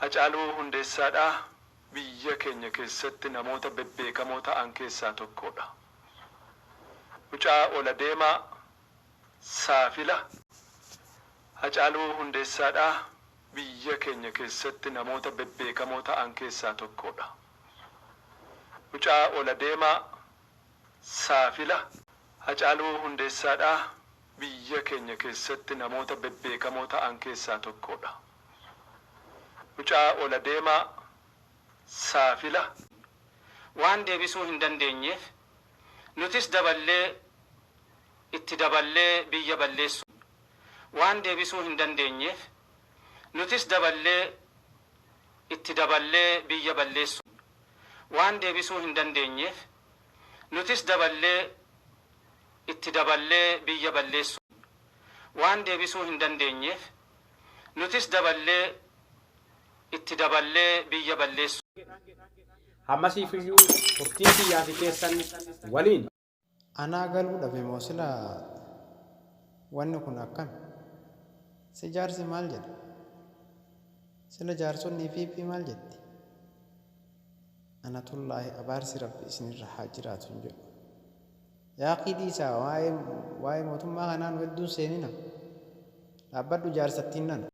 Hacaaluu Hundeessaadha. Biyya keenya keessatti namoota bebbeekamoo ta'an keessaa tokkodha. Mucaa ol adeemaa, saafila. Hacaaluu Hundeessaadha. Biyya keenya keessatti namoota bebbeekamoo ta'an keessaa tokkodha. Mucaa ol adeemaa, saafila. Hacaaluu Hundeessaadha. Biyya keenya keessatti namoota bebbeekamoo ta'an keessaa tokkodha. Mucaa ol adeemaa, saafila. Waan deebisuu hin dandeenyeef nutis daballee itti daballee biyya balleessuu waan deebisuu hin dandeenyeef nutis daballee itti daballee biyya balleessuu waan deebisuu hin dandeenyeef nutis daballee itti daballee biyya balleessuu waan deebisuu hin dandeenyeef nutis daballee itti daballee biyya balleessuu. Hammasiifiyyuu turtiin kiyyaa fi keessan waliin. Anaa galuu dhabe moo sila wanni kun akkami? Si jaarsi maal jedha? Sila jaarsonni PP maal jetti? Anatullaahi abaarsi Rabbi isinirra haa jiraatu hin jedhu. Yaa akii dhiisaa waa'ee waa'ee mootummaa kanaa nu hedduun seenina. Dhaabbadhu jaarsattiin nana.